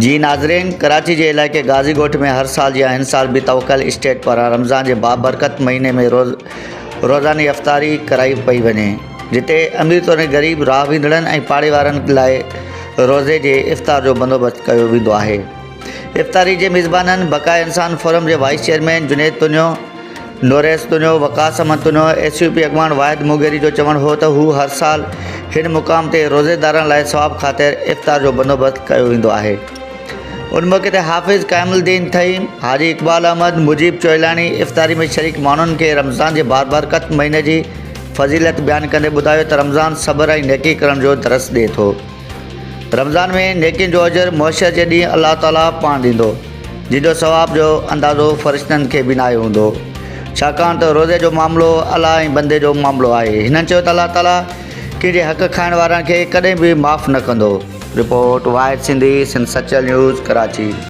جي ناظرين ڪراچي جي علائقي غازي ڳوٺ ۾ هر سال جيان هن سال به توڪل اسٽيٽ پاران رمضان جي بابرڪت مهيني ۾ روز روزاني افطاري ڪرائي پئي وڃي جتي امير توڻي غريب راهه ويندڙن ۽ پاڙي وارن لاء روزي جي افطار جو بندوبست ڪيو ويندو آهي افطاري جي ميزبانن بقاء انسان فورم جي vice chairman Junaid Tunio, Noris Tunio, Waqas Ahmed Tunio, S U P اڳواڻ واحد موگيري جو چوڻ هو ته هو هر سال هن مقام تي روزيدارن لاء ثواب خاطر افطار جو بندوبست ڪيو ويندو آهي. ان موقعي تي حافظ قائم الدين ٿهيم، حاجي اقبال احمد، مجيب چوئلاڻي افطاري ۾ شريڪ ماڻهن کي رمضان جي بابرڪت مهيني جي فضيلت بيان ڪندي ٻڌايو ته رمضان صبر ۽ نيڪي ڪرڻ جو درس ڏئي ٿو. رمضان ۾ نيڪين جو اجر محشر جي ڏينهن الله تعاليٰ پاڻ ڏيندو، جنهن جو ثواب جو اندازو فرشتن کي به ناهي هوندو. ڇاڪاڻ ته روزي جو معاملو الله ۽ بندي جو معاملو آهي. هنن چيو ته الله تعاليٰ ڪنهن جي حق کائڻ وارن کي ڪڏهن به معاف نه ڪندو. رپورٽ، واحد سنڌي، سنڌ سچل نيوز، ڪراچي.